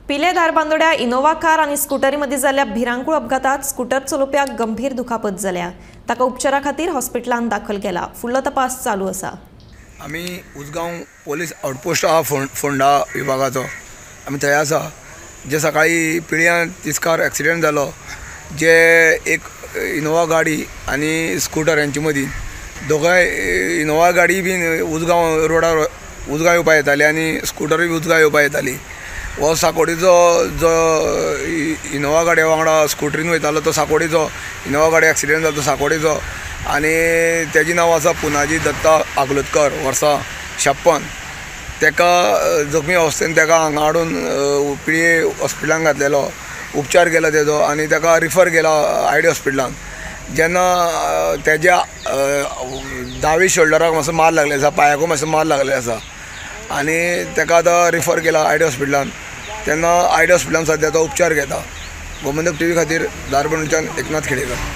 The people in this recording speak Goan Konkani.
पिले धारबांदोड्या इनोवा कार आनी स्कुटरी मदीं जाल्ल्या भिरांकूळ अपघातात स्कुटर चलोवप्याक गंभीर दुखापत जाल्या. ताका उपचारा खातीर हॉस्पिटलांत दाखल केला. फुडलो तपास चालू आसा. आमी उजगांव पोलीस आउटपोस्ट आहा फोंडा विभागाचो, आमी थंय आसा. जे सकाळी पिळयां तिस्कार एक्सिडेंट जालो, जे एक इनोवा गाडी आनी स्कुटर हेंचे मदीं दोगांय इनोवा गाडी बीन उजगांव रोडार उजगांव येवपा येताली आनी स्कुटरूय उजगांव येवपा येताली. हो साकोडीचो जो इनोवा गाडये वांगडा स्कुटरीन वयतालो तो साकोडीचो इनोवा गाडी एक्सिडेंट जालो तो साकोडीचो आनी तेजें नांव आसा पुनाजी दत्ता आगलोदकर, वर्सां 56. तेका जखमी अवस्थेन तेका हांगा हाडून पिळये हॉस्पिटलान घातलेलो, उपचार केलो तेजो आनी तेका रिफर केला आयडी हॉस्पिटलान. जेन्ना तेज्या दावी शोल्डराक मातसो मार लागले आसा, पांयाकूय मातसो मार लागले आसा आनी तेका आतां रिफर केला आयडी हॉस्पिटलान. तेन्ना आयडी हॉस्पिटलान सद्या तो उपचार घेता. गोमंतक टीव्ही खातीर धारबांदोडच्यान एकनाथ खेडेकर.